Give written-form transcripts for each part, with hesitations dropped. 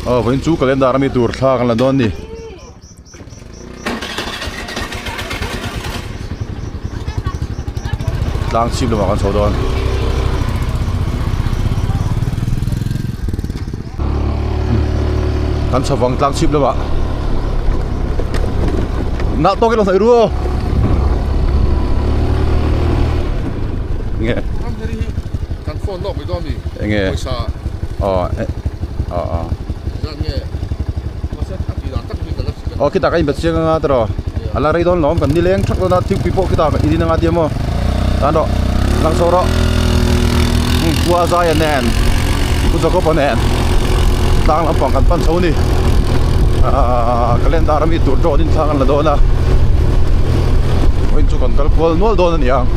Aw vawiin chu calendar ami tur thla kan la dawn a ni. Tlang chhip lamah kan chho dawn. Kan chho vang tlang chhip lamah. Nalh tawk in lo hnaih ru aw. Nge. Kan phone lawk mai dawn ni. Enge. Pawisa. Aw aw aw. Zat nge. Pawisa a tih dan tak hi ka la hre. Aw khitah ka inbe chiang anga tiraw. A la rei dawn lawm kan nileng thak dawn a thingpui pawh khitah i din anga tia maw. Tan rawh. Lang chho rawh. Khua Zaia nen Pu Jacob-a nen tlang lampang kan pan chho a ni. Ahh calendar ami tur drone in thlang an la dawn a. Vawiin chu kan kal kual nual dawn a ni ang.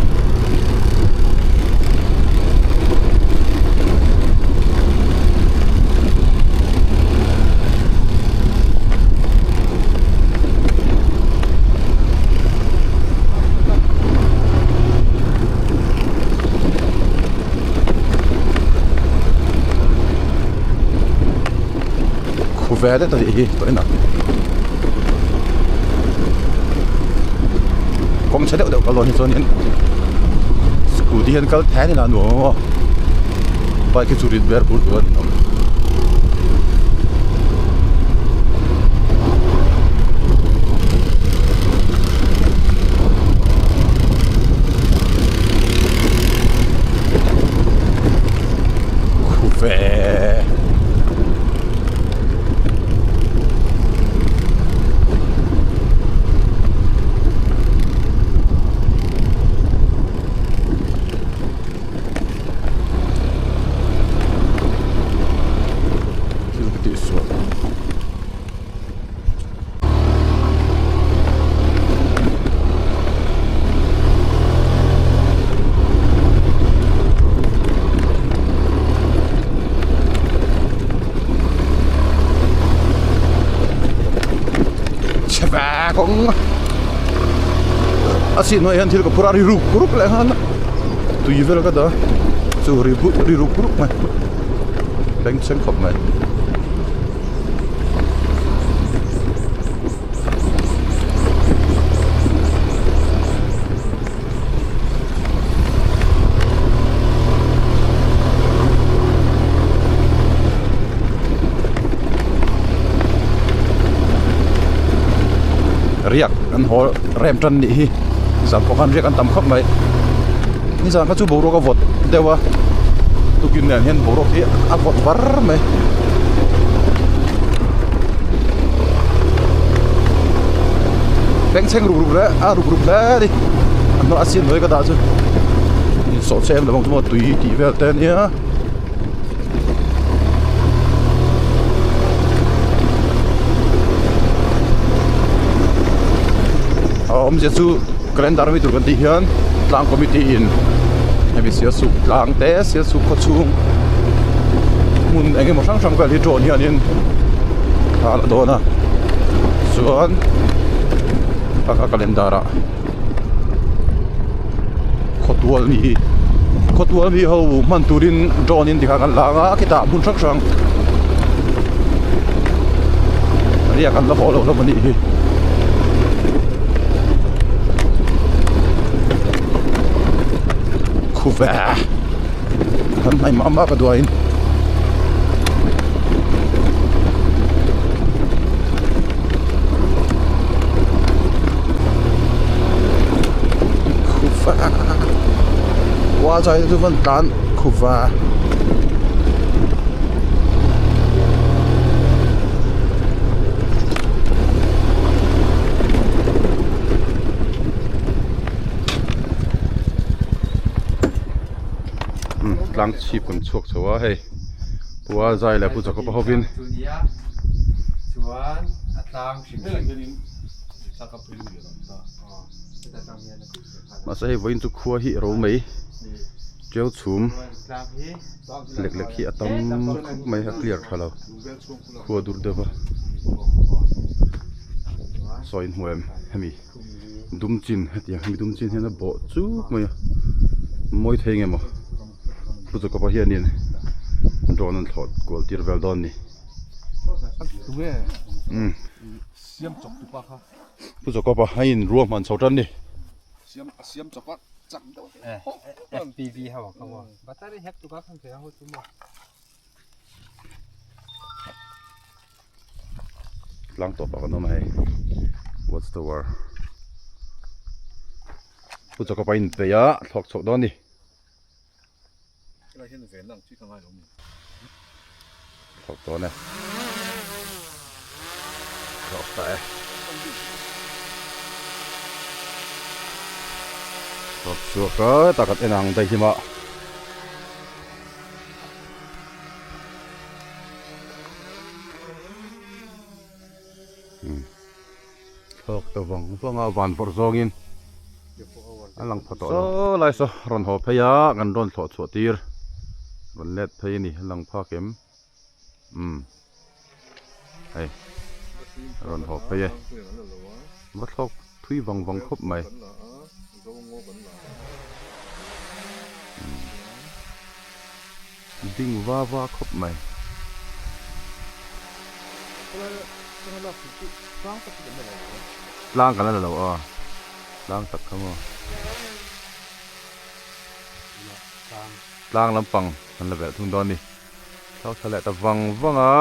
Khu ve det a nih hi tawh inah kawng chhe deuh deuh kal dawn hi chuanin scooty hian kal thei a ni lah nuam ang aw bike hi chu rit ber bur tur a ni awm. Khu ve. Thil ka tih sual. Chhe ve kawng a chhit hnuaiah hian thil ka phur a ri ruk ruk leh nghal a tui vel ka dah a chu ri ri ruk ruk mai bengchheng khawp mai. Riak an haw rem tan nih hi zan pawh khan riak an tam khawp mai nizan kha chu boruak a vawt deuh a tukin nen hian boruak hi a vawt var mai. Bengchheng ruk ruk hle a ruk ruk hle a ni a hnawh a sin hnuai ka dah chu insawh che em lo ang chu maw tui tih vel te ania. A awmzia chu calendar ami tur kan tih hian tlang committee in hemi sialsuk tlang te sialsuk khaw chhung hmun eng emaw hrang hrang vel hi drone hianin thla a la dawn a chuan a calendar ah khawtual mi khawtual mi ho hman turin drone in tikhan an la anga khitah hmun hrang hrang riak an la haw loh hlawm a nih hi. Khuve kan hnaih mah mah ka duain. Khuva Wa chai chu van tlan khuva Tlang chhip kan chhuak chho a hei Pua zai leh Pu Jacob a hovin. Mahse hei vawiin chu khua hi ro mai ṭeu chhum lek lek hi a tam khawp mai a clear tha lo khua dur deuh va sawi in hmu em hemi dum chin hetiang hemi dum chin hian a bawh chuk mai a mawi thei nge maw pu Jacob-a hianin drone an thlawh kual tir vel dawn a ni. Um Pu Jacob-a a in ruahman chho tan ni. Tlang tawp ah kan awm a hei watch tower Pu Jacob-a in peih a thlawk chhoh dawn a ni. Thlawk dawn e. Thlawk ta e. Thlawk chhuak a hetah kan en ang daihlim ah. Thlawk ta vang vang a van vawrh zawngin a lang pha tawh lo. Saw lai saw rawn haw phei a kan rawn thlawh chhuah tir rawn let phei a ni a lang phak em umm hei rawn haw phei e va thlawk thui vang vang khawp mai. Ding va va khawp mai. Tlang kan la lo aw. Tlang tak kha maw. Tlang lampang kan la velh thung dawn a ni. Thau tha leh ta vang vang a.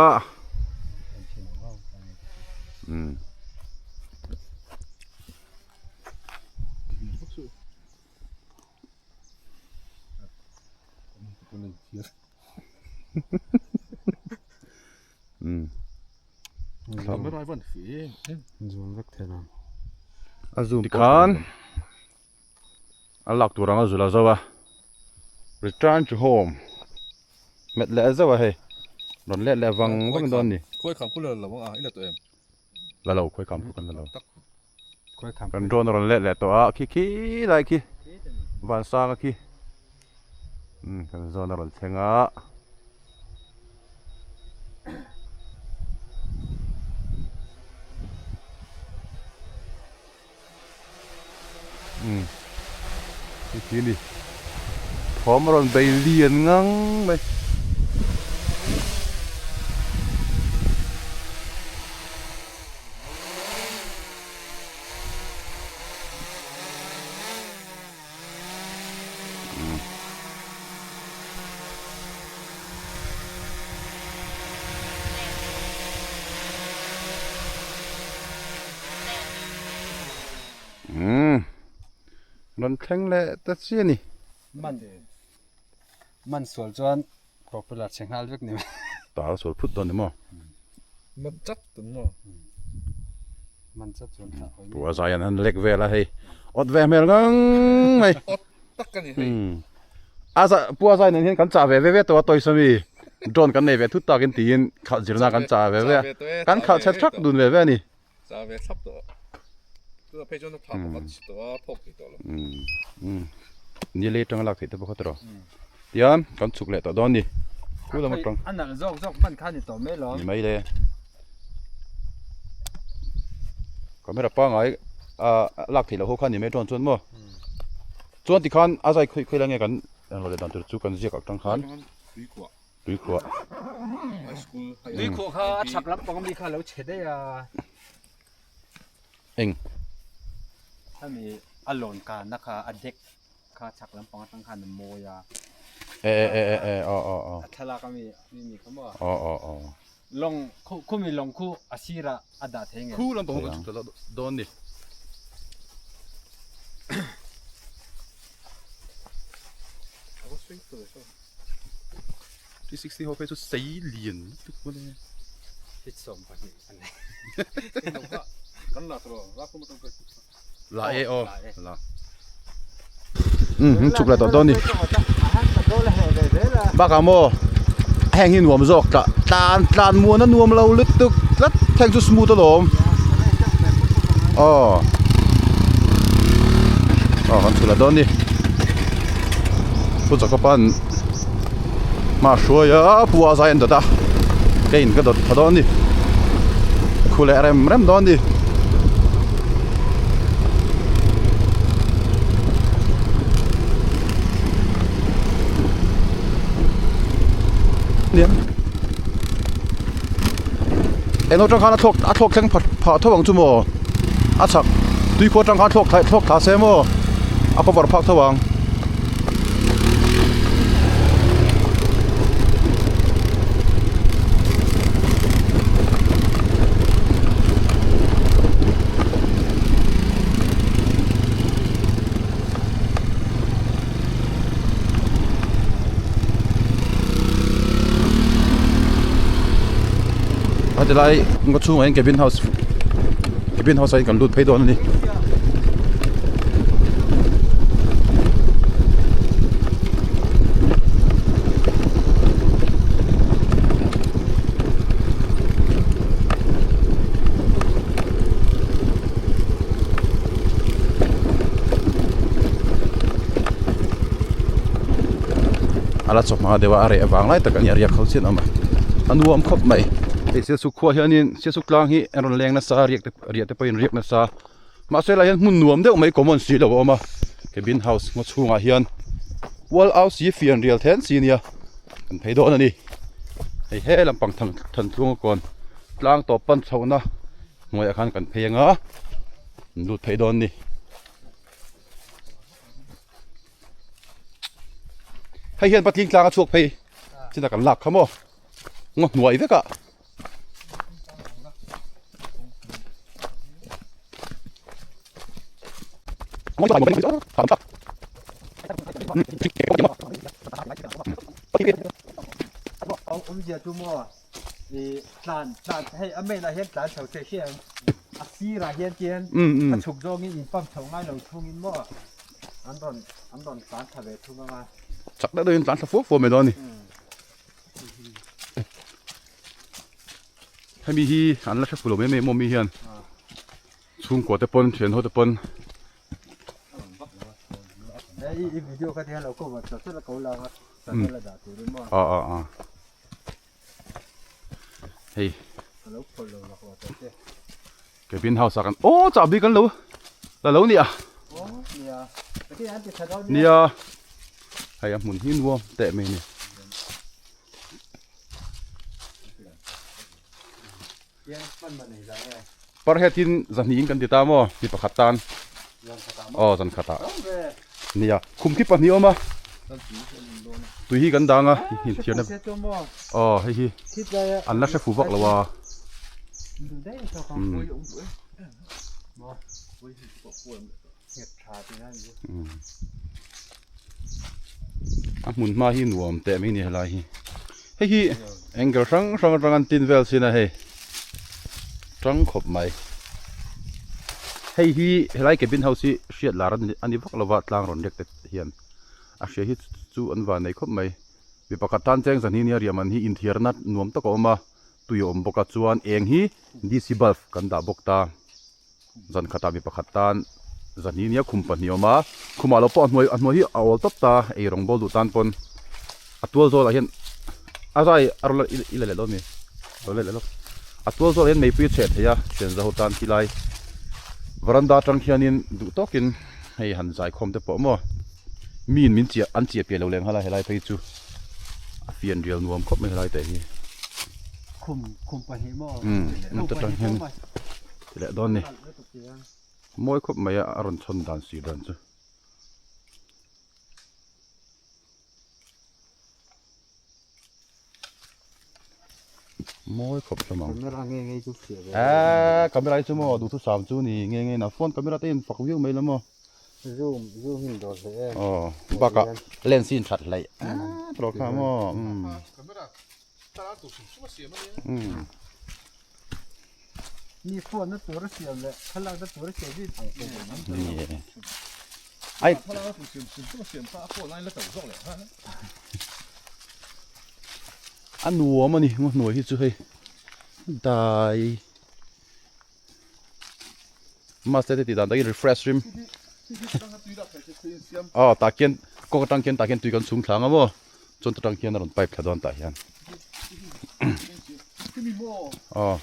Umm. A zoom tikhan a lak tur ang a zul a zo a return to home met leh zauh a hei rawn let leh vang vang dawn a ni la lo khawi kham pawh kan la lo. Kan drone a rawn let leh tawh a khi khi lai khi van sang a khi umm kan zawn a rawn thleng a. Umm khi khi a ni thawm a rawn bei lian ngang mai. Umm rawn thleng leh ta chiah a ni. Man man sual chuan popular chhe nghal vek ni mai. Tal sual phut dawn ni maw? Man chat tun maw? Man chat chuan thlah hawi. Pu a zai an han lek vel a hei. Awt ve hmel ngang mai. Awt tak a ni hei. A za pu a zai nen hian kan chah ve ve ve tawh a tawisa mi. Drone kan nei ve thut takin tiin khalh zirna kan chah ve ve a. Kan khalh chhe thak dun ve ve a ni. Chah ve thlap tawh. Tunah phei chuan thla pakhat chhi tawh a phawk thei tawh lo. Ni lei atanga lak theih te pawh kha tawh. Tian kan chhuk leh tawh dawn ni. Khu lam atang. A nalh zawk zawk hman kha ni tawh mai lo. Ni mai le. Camera pangai a lak theih loh ho kha ni mai chuan chuan maw. Chuan tikhan a zai khawi khawi lai nge kan rawn leh dan tur chu kan ziak atang khan. Tuikhuah. Tuikhuah. Tuikhuah kha a chhak lampang ami kha a lo chhe daih a. Eng. Hemi a lawn kanna kha a deck kha chhak lampang atang khan a mawi a. E e e e e aw aw aw. A thlalak ami mi kha maw. Aw aw aw. Lawng khu khumi lawng khu a sirah a dah thei nge. Khu lampang kan chhuk ta dawn ni. 360 ho phei chu sei lian lutuk maw le. Hit 12 an nei. Kan la tawh la kum atang phei. La e aw la. Um chuk la tawh dawn ni. Bakah maw heng hi nuam zawk tah tlan tlan muan a nuam lo lutuk tlat heng chu smooth alawm. Aw aw kan chhula dawn ni. Pu Jacob-a'n hma hruai a pu a zai an dawt a keiin ka dawt pha dawn ni khu leh rem rem dawn ni. Eng atang khan a thlawk a thlawk thleng pha phah tho ang chu maw a chhak tuikhuah atang khan thlawk thla thlawk thla se maw a cover phak tho ang. A tilai ngaw chhungah hian cabin house cabin house ah hian kan lut phei dawn a ni. A la chawhma deuh a a reh vang lai tak a ni a riak ho chian awm a a nuam khawp mai hei sialsuk khua hianin sialsuk tlang hi an rawn leng nasa a riak te riah te pawhin riak nasa mahse lai hian hmun nuam deuh mai common si lo a awm a cabin house ngaw chhungah hian wall house hi fian rial then si a nia kan phei dawn a ni hei he lampang than thantluang kawn tlang tawp pan chhohna. Hnuaiah khan kan phei anga an lut phei dawn ni. Hei hian patling tlang a chhuak phei china kan lak kha maw ngaw hnuai vek ah. Awmzia chu maw. I tlan tlan hei a main ah hian tlan chho theih hriat ang a sir ah hian khian a chhuk zawngin in pump chho ngai lo thungin maw an rawn an rawn tlan thla ve thung ang a. Chak deuh deuhin tlan thla fuak fuak mai dawn a ni. Hemi hi an la hre fu lo mai mai maw mi hian chhungkua te pawn thian ho te pawn. Hei i video kha ti hian lo cover chawt chawt a ko lang a channel a dah turin maw. A a a. Hei. Cabin house ah kan aw chahbi kan lo la lo nia. Nia. Hei a hmun hi nuam teh mai ni. Par head in zahnih in kan ti ta maw mi pakhat tan aw zan khat ah nia khum khi pahnih a awm a tui hi kan dang a inthiarna aw hei hi an la hre fu vak lo a a hmun hma hi nuam teh mai a ni helai hi. Hei hi angle hrang hrang atang an tin vel sin a hei tang khawp mai hei hi helai cabin house hi hriat lar a ni vak lova tlang rawn riak te hian a hria hi chu an van nei khawp mai mi pakhat tan cheng zan hi nia riah man hi inthiarna nuam tak a awm a tui a awm bawk a chuan eng hi D_C bulb kan dah bawk ta. Zan khatah mi pakhat tan zan hi nia khum pahnih a awm a, khumah lo pawh a hnuai a hnuai hi a awl tawp ta, ei rawng bawl duh tan pawn a tual zawlah hian a zai a rawn i la leh dawn mi a rawn let leh lawk a tual zawlah hian meipui a chheh thei a thian zaho tan khi lai varanda atang khianin duh tawkin hei han zai khawm te pawh maw miin min chiah an chiah piah lo leh nghal a helai phei chu a fian rial nuam khawp mai helai teh hi. Khum khum pahnih maw umm ta tang hian. Ti leh dawn ni. Mawi khawp mai a a rawn chhawn dan sir dan chu. Mawi khawp hlawm ang. Camera nge nge chu fiah ve. Eh camera hi chu maw duhthusam chu ni nge nge na phone camera te in fak viau mai la maw. Zoom zoom in dawr hle em. Aw bakah lens hi in that hleih tawh kha maw. Camera tara tur hrim hrim a siam a nia. Mi phone na tur a siam leh thlalak na tur a siam hi ang pawh an ni e. Ai thlalak na tur siam hrim hrim a siam kha a phone ai la to zawk leh kha. A nuam a ni ngaw hnuai hi chu hei dai master te tih dan takin refresh rim aw tah khian kawng atang khian tah khian tui kan chhung thla ang a maw chuan ta tang khian a rawn pipe thla dawn tah hian aw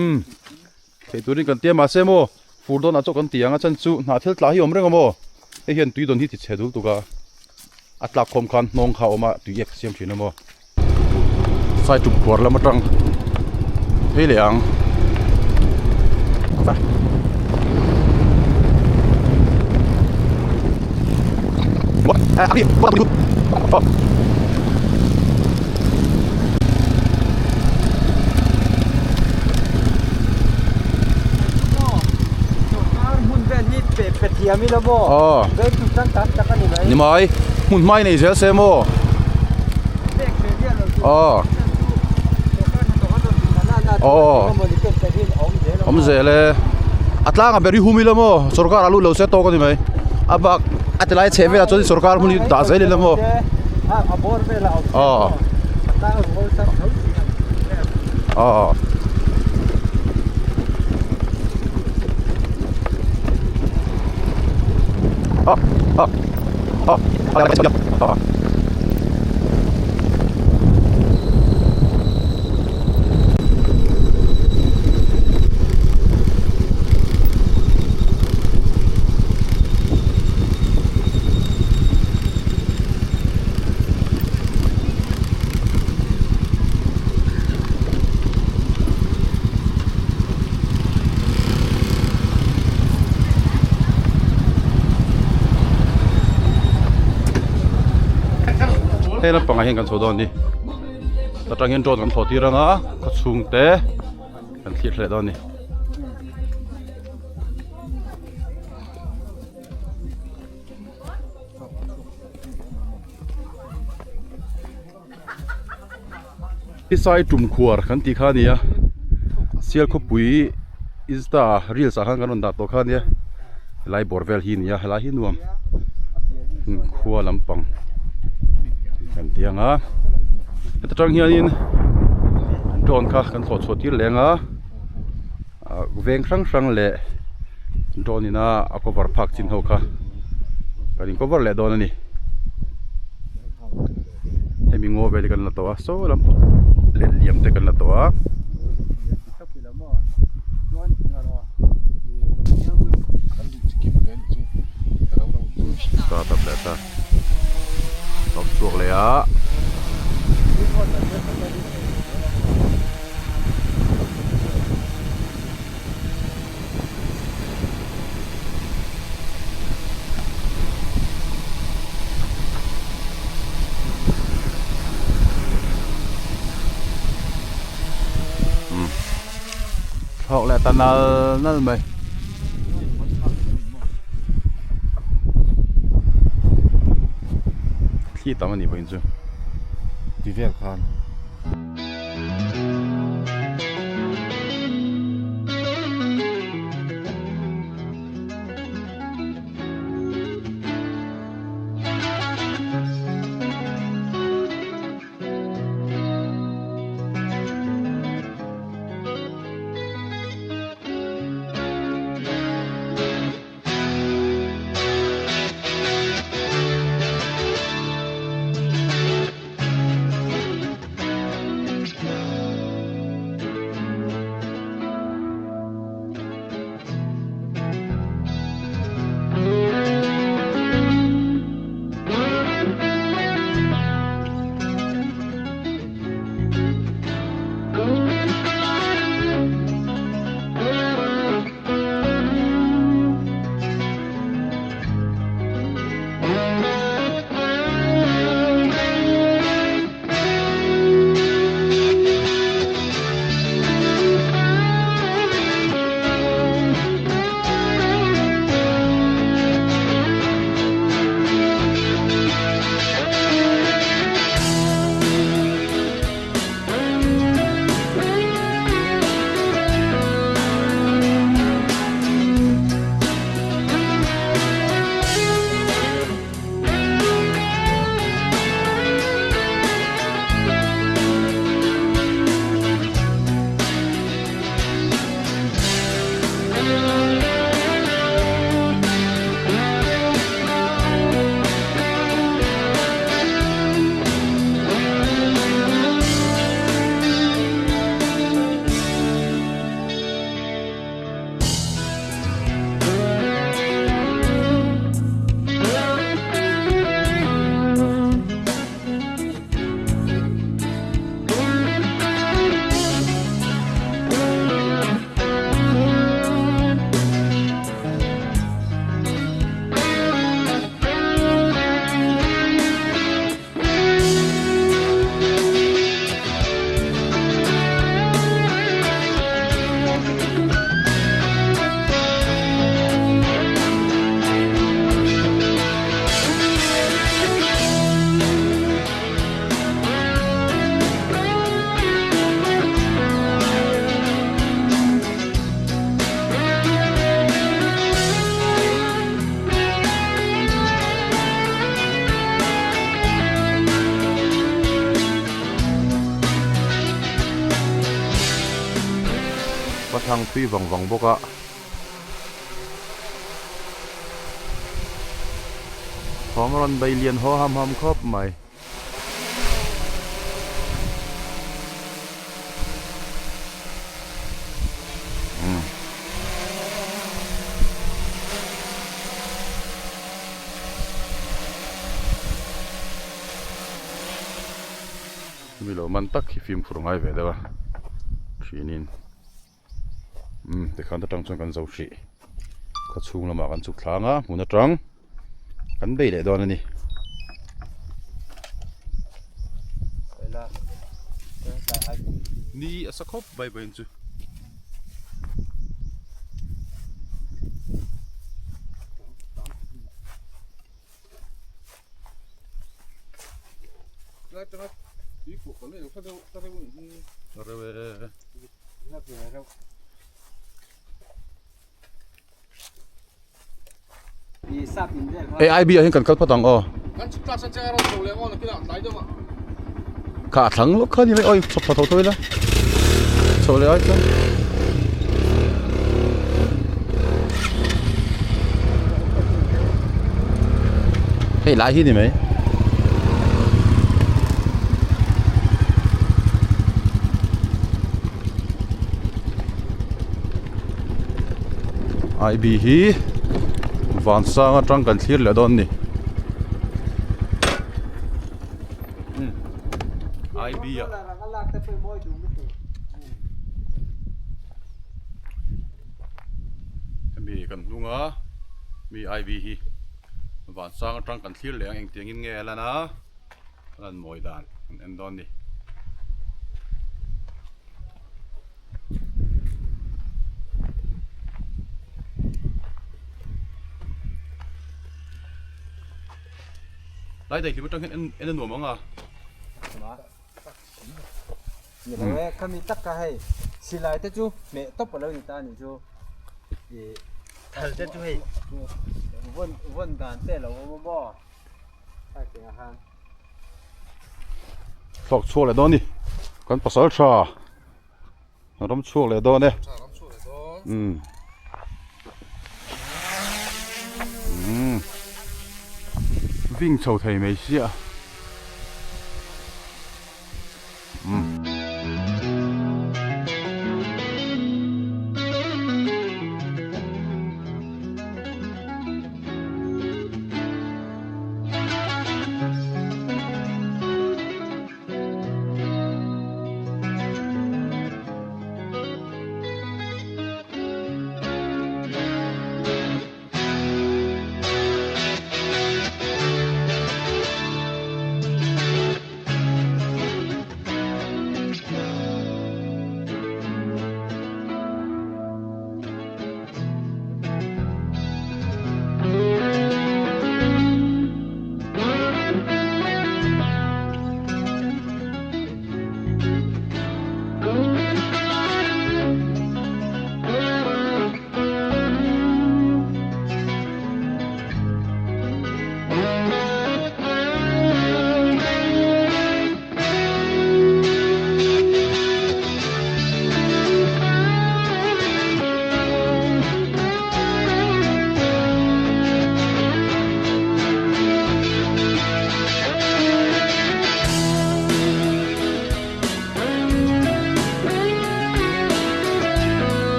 umm theih turin kan tia mahse maw fur dawnah chaw kan ti ang a chan chu hnah thil tla hi awm reng a maw hei hian tui dawn hi ti chhe dul tuk a. A tlak khawm khan hnawng kha a awm a tui ek siam thin a maw. Sai tum khuar lam atang phei leh ang. Ni mai hmun hmai nei zel se maw aw aw awm zel e a tlangah ber hi hum ila maw sorkar a lut lo se tawk a ni mai a bak a ti lai chheh velah chuan sorkar hmun hi dah zel ila maw aw aw. Hei lampangah hian kan chho dawn a ni atangin drone kan thlawh tir anga khaw chhung te kan thlir hleh dawn a ni. Sai tum khuar kan tih kha a ni a sial khawpui insta reels ah khan kan rawn dah tawh kha a nia helai bawr vel hi a ni a helai hi nuam khua lampang kan ti ang a heta tang hianin drone kha kan thlawh chhuah tir leng a veng hrang hrang leh drone ina a cover phak chin ho kha kan in cover leh dawn a ni. Hemi ngaw vel hi kan la tawh a saw lam leh liam te kan la tawh a. Start up leh ta tawp chhuak leh a. Thawk leh ta nal nal mai. Thli tam a nih pawhin chu. Ti vel khan. thang thui vang vang bawk a. Thawm a rawn bei lian haw ham ham khawp mai. Chumi lo man tak hi fimkhur ngai ve deuh a thinin umm tikhan atang chuan kan zo hrih khaw chhung lamah kan chhuk thlang a hmun atang kan bei leh dawn a ni. Ni a sa khawp mai vawiin chu. Hei IB ah hian kan kal phawt ang aw. Kha a thlang lawk kha ni mai awi chhawp thla tho tho ila chho leh ai chuan. Hei lai hi ni mai. IB hi vansang atang kan thlir leh dawn a ni. IB ah. Hemi kan hnung a mi IV hi vansang atang kan thlir leh ang engtiang in nge a lan a a lan mawi dan kan en dawn a ni. Lai daih hlim atang hian en en a nuam ang a. Ni lo e, khami tak kha hei silai te chu hmeh tawp a lo ni ta a nih chu ih thal te chu hei vawn vawn dan te a lo awm a maw hetiang ah khan. Thawk chhuak leh dawn a ni kan pasal tha ram chhuak leh dawn e umm umm ving chho thei mai sia.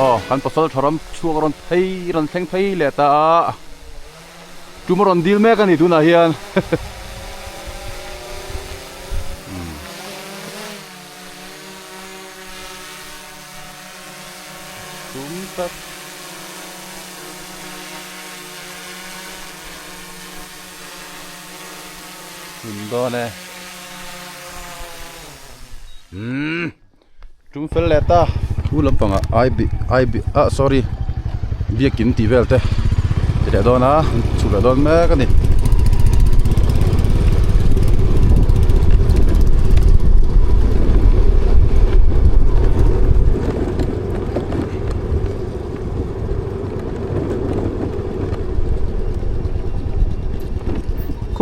Aw kan pasal tha ram chhuak a rawn phei rawn thleng phei leh ta a tum a rawn dil mek a ni tunah hian tum tak. Hmun dawn e umm tum fel leh ta thu lampangah ai bi ai bi ah sorry biakin tih vel te ti leh dawn a chhuk leh dawn mek a ni.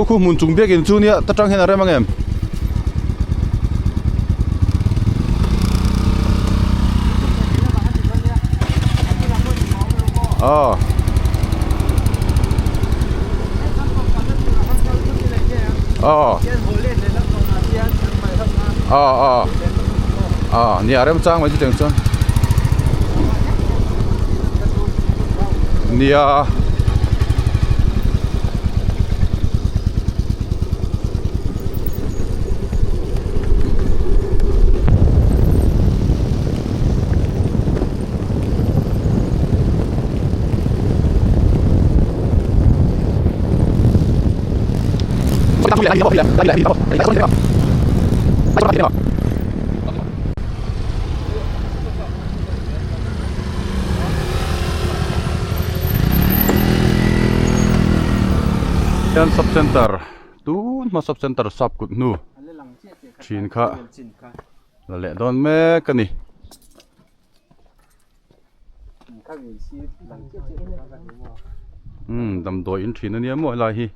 Khu khu hmun chung biakin chu nia ta tang hian a rem ang em? Aw. Aw. Aw aw. Aw nia rem chang mai chu tiang chuan. Nia. Hian sub center tun hma sub center sap kut hnu thin kha la leh dawn mek a ni. Umm damdawi in thin ania maw helai hi.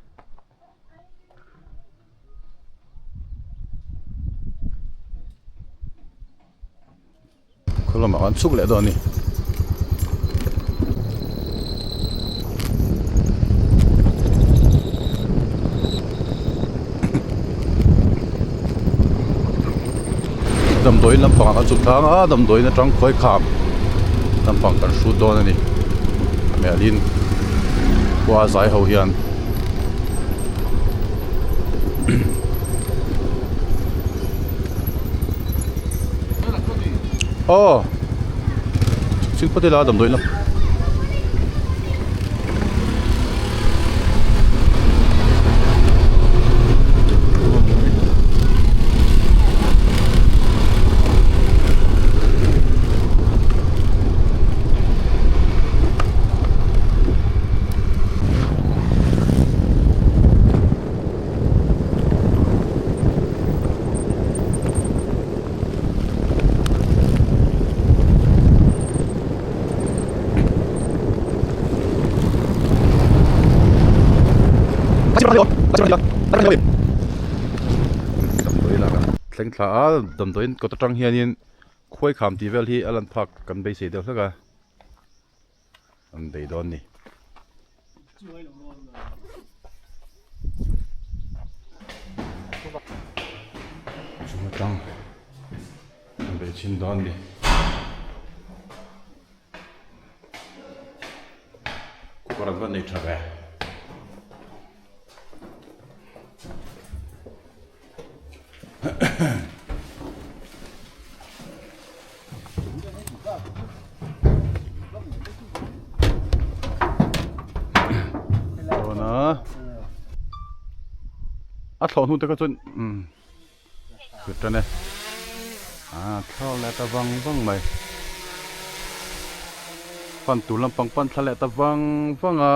Khaw lamah khan chhuk leh dawn a ni. Damdawiin lampangah kan chhuk thlang a damdawiin atang khawi kham lampang kan hrut dawn a ni hmelin khua a zai ho hian. Aw chhing phawt ila damdawi lam. Thleng thla a damdawiin kawt atang hianin khuai kham tih vel hi a lan phak kan beisei deuh hlek a an bei dawn a ni. Chung atang an bei chhin dawn a ni. Cooker an va nei tha ve. A thlawh hnu te kha chuan umm thut tan e a thlawk leh ta vang vang mai pan tur lampang pan thla leh ta vang vang a.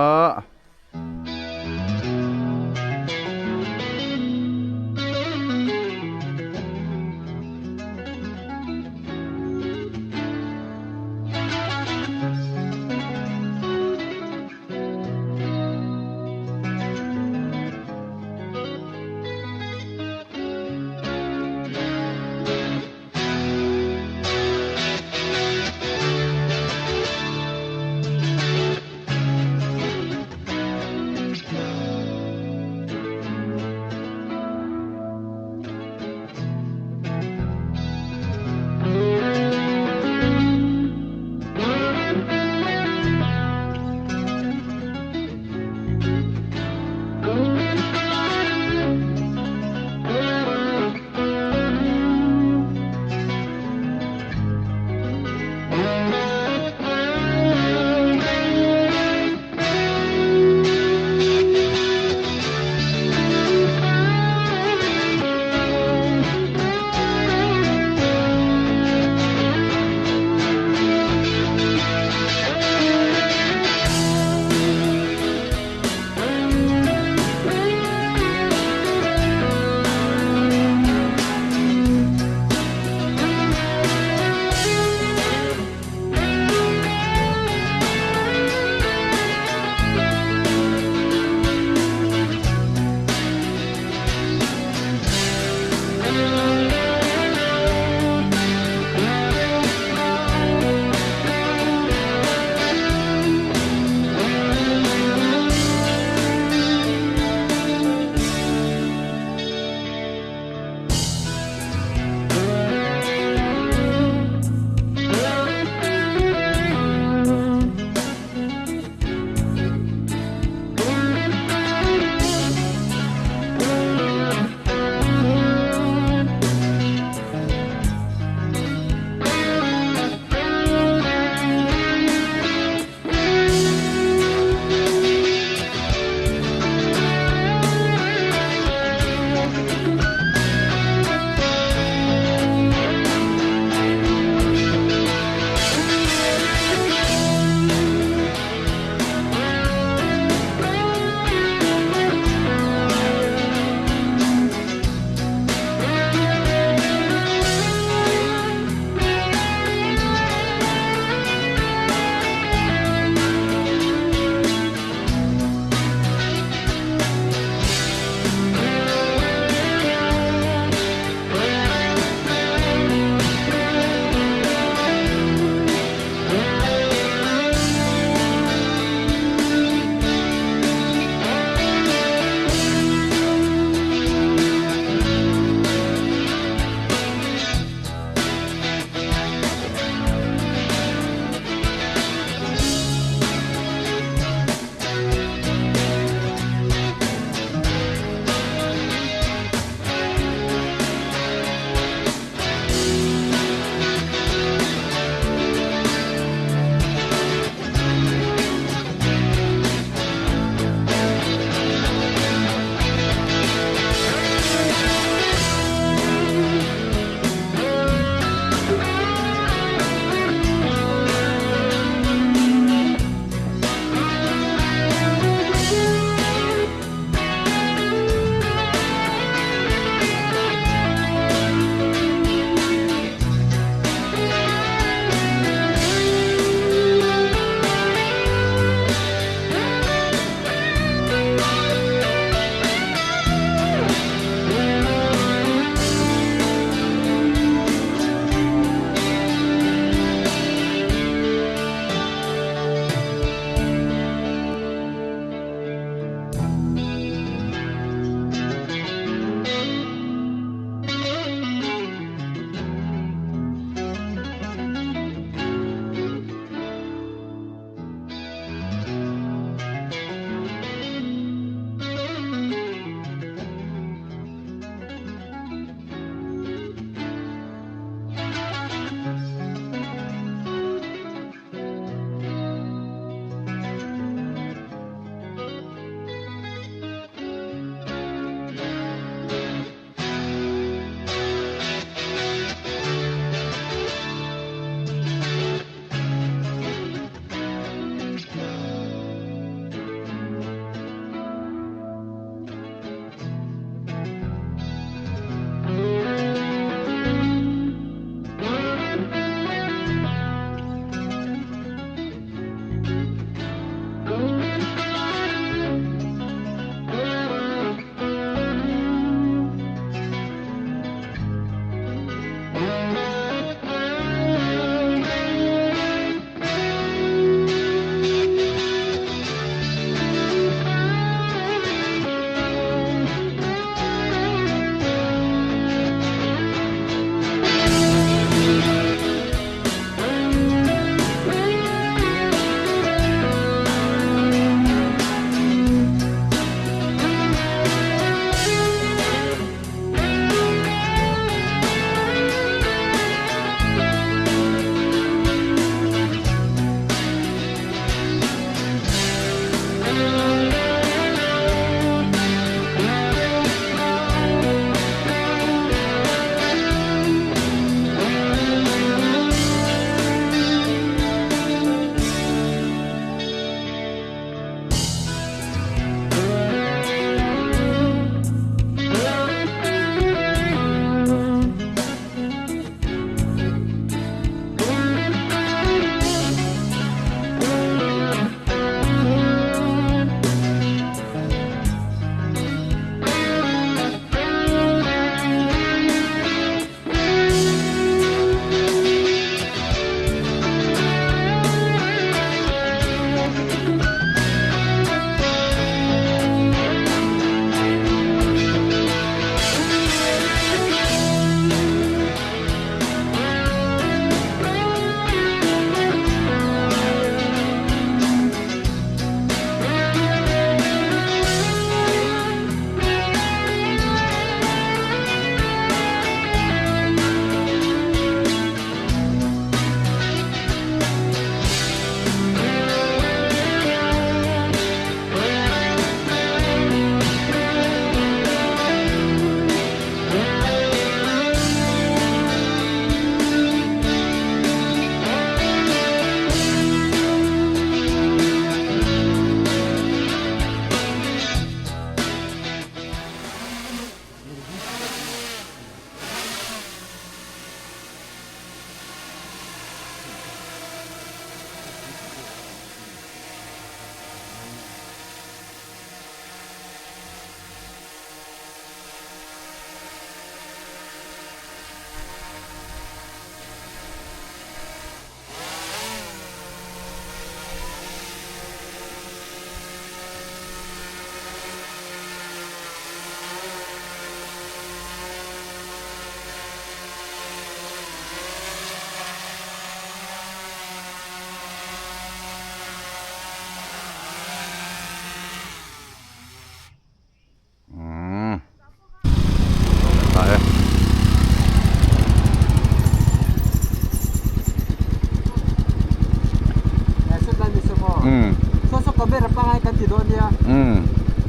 Saw saw camera pangai kan ti dawn nia.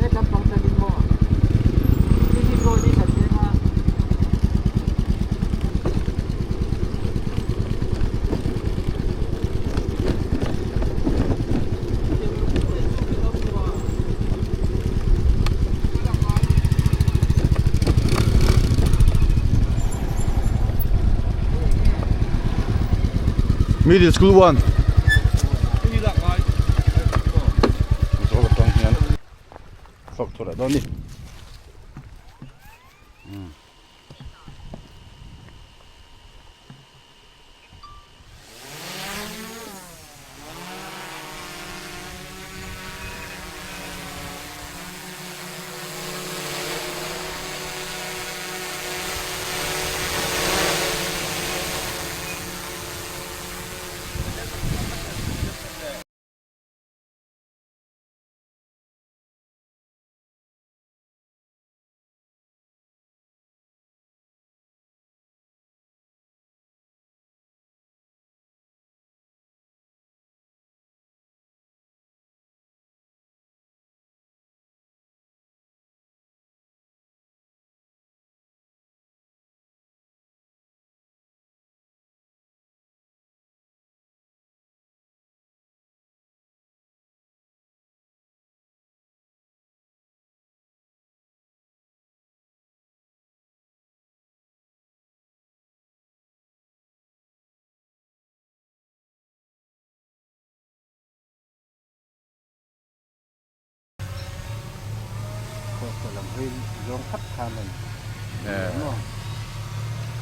He lampang tangin maw City road hi kan thleng a. Middle school one.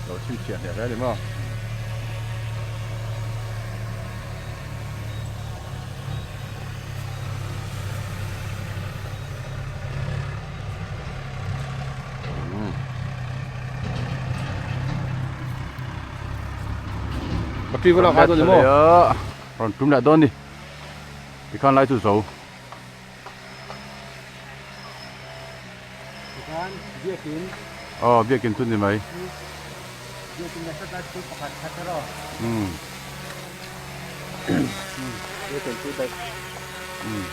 Lo chim chiah hle hle a ni maw. Battery va lak ngai dawn ni maw. Rawn tum leh dawn ni. Tikhan lai chu zo. Tikhan biakin. Aw biakin chu ni mai. Biakin nasa ta chu pakhat khat erawh. Umm. Biakin chu daih. Umm.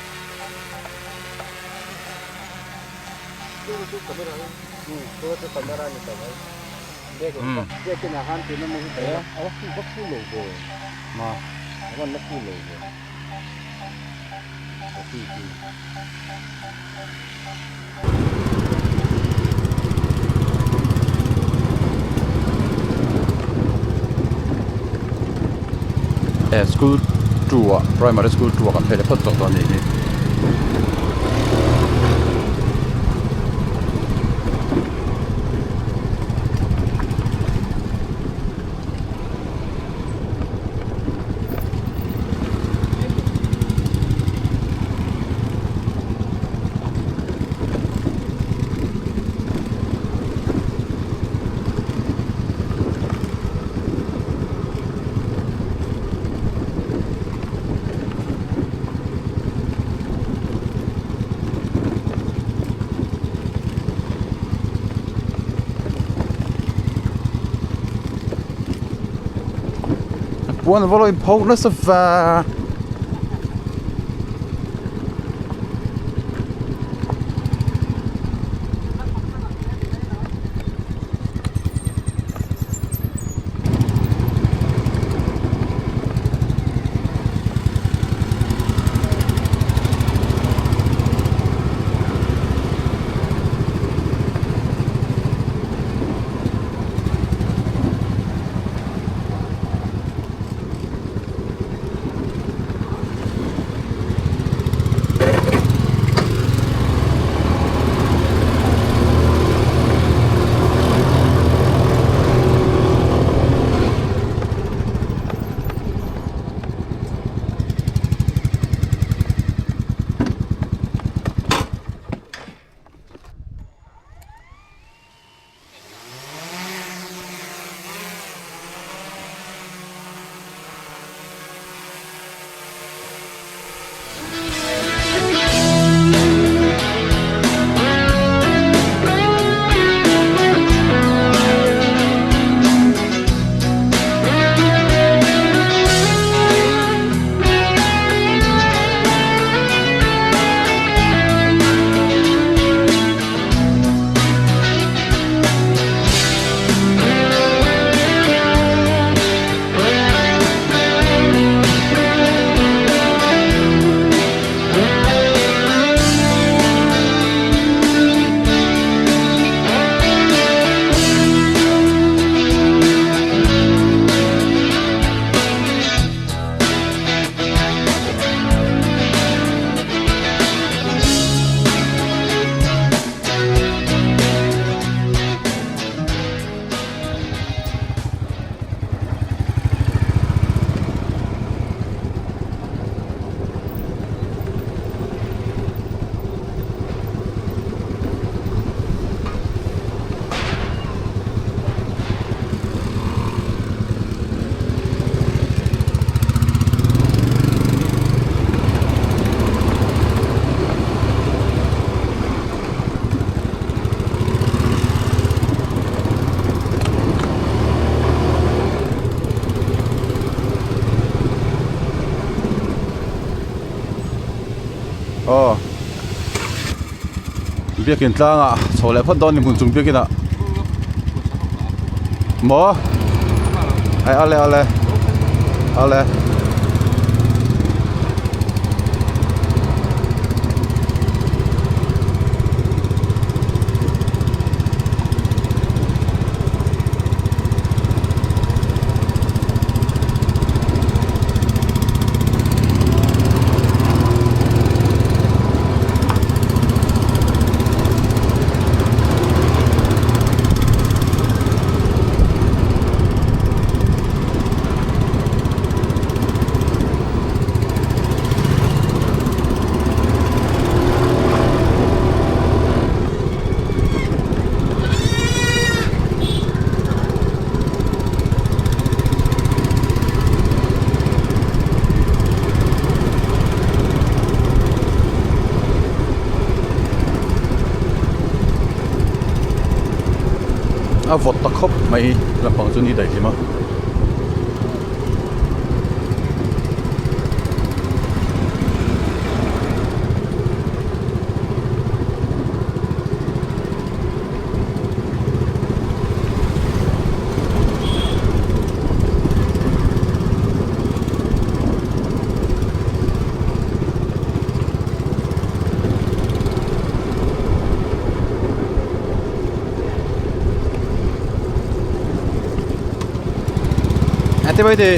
Chu chu camera chu chu camera ni ta mai. Biakin biakin ah khan tuna maw hi ta a la fu vak fu lo ve. Ma. A van la fu lo ve. Eh school two ah primary school two ah kan phei leh phawt zawk dawn a nih hi. Puan a va lo inpho nasa va. Aw Biakin tlangah chho leh phawt dawn ni hmun chung biakin ah maw ai ale ale ale. A vawt ta khawp mai lampang chu ni daih hlim a. Te mai te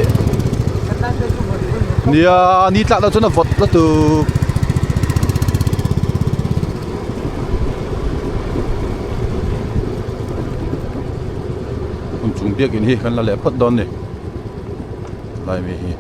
nia ni tlak lo chuan a vawt lutuk. Hmun chung biakin hi kan la leh phawt dawn ni lai mi hi.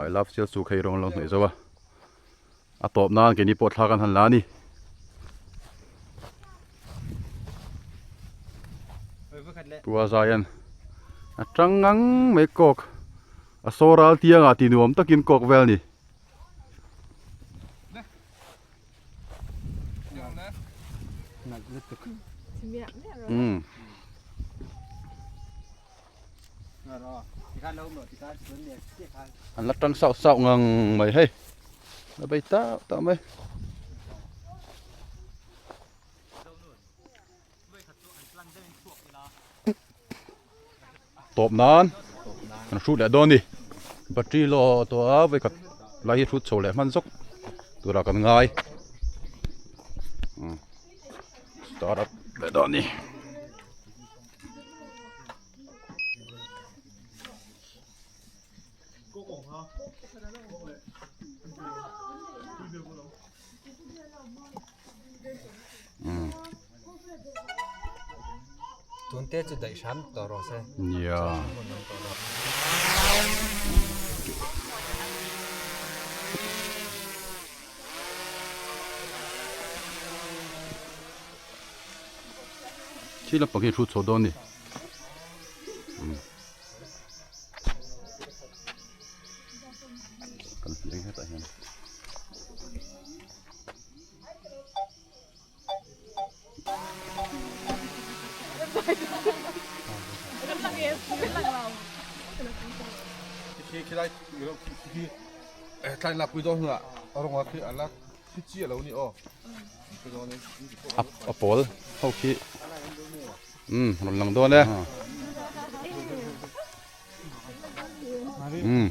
I love sial chu khei rawng lo hnaih zo a a tawp nan keini pawh thla kan han la a ni. Pu a zai an a tang ngang mai kawk a saw ral tiangah ti nuam takin kawk vel a ni. Umm. An la tang sauh sauh ngang mai hei la bei tauh tauh mai. Tawp nan kan hrut leh dawn a ni battery law tawh a vawikhat lai hi hrut chho leh hman zawk turah kan ngai start up leh dawn a ni. Tun te chu daih hram tawh rawh se. Nia. Thil lampang hi a hrut chho dawn a ni. Kan hmu hetah hian. A pawl ho khi umm rawn lang dawn e. Umm.